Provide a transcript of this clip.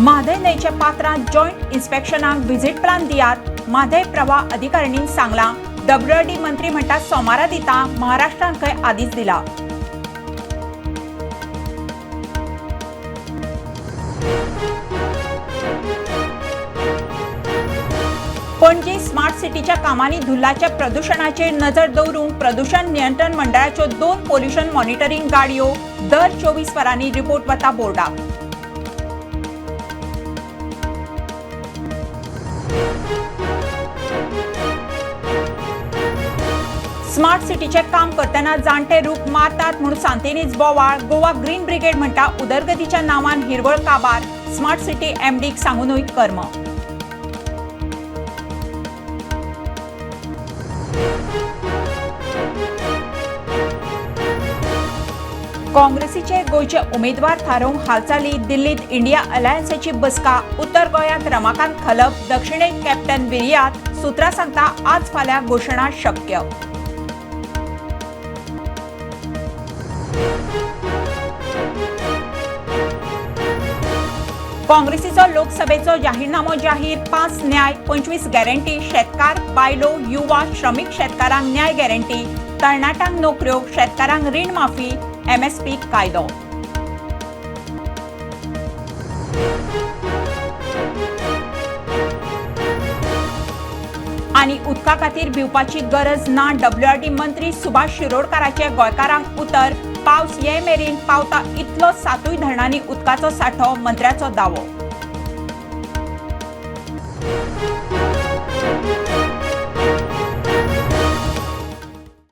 म्हादय न्हंयच्या पात्रांत joint इन्स्पेक्शनाक visit plan दियात, म्हादय प्रवाह अधिकारिणीन सांगलां. डब्ल्यूआरडी मंत्री म्हणटा सोमारा दिता, महाराष्ट्रान खंय आदींच दिला. पणजी स्मार्ट सिटीच्या कामांनी धुल्लाच्या प्रदुशणाचेर नजर दवरूंक प्रदुशण नियंत्रण मंडळाच्यो 2 पोल्युशन मॉनिटरींग गाडयो, दर 24 वरांनी रिपोर्ट वता बोर्डाक. स्मार्ट सिटीचें काम करतना जाणटे रूख मारतात म्हूण सांतेनीच बोवाळ. गोवा ग्रीन ब्रिगेड म्हणटा उदरगतीच्या नांवान हिरवळ काबार, स्मार्ट सिटी एमडीक सांगुनूय कर्म. काँग्रेसीचे गोंयचे उमेदवार थारोवंक हालचाली. दिल्लीत इंडिया अलायन्साची बसका. उत्तर गोंयांत रमाकांत खलप, दक्षिणेत कॅप्टन विरियात. सूत्रां सांगता आज फाल्यां घोशणा शक्य. काँग्रेसीचो लोकसभेचो जाहीरनामो जाहीर. 5 न्याय, 25 गॅरंटी. शेतकार, बायलो, युवा, श्रमीक शेतकारांक न्याय गॅरंटी, तरणाट्यांक नोकऱ्यो, शेतकारांक रीण माफी, एमएसपी कायदो. आनी उदका खातीर भिवपाची गरज ना, डब्ल्यूआरडी मंत्री सुभाष शिरोडकाराचे गोंयकारांक उतर. पावस ये मेरेन पावता इतलो 7 धरणांनी उदकाचो सांठो, मंत्र्याचो दावो.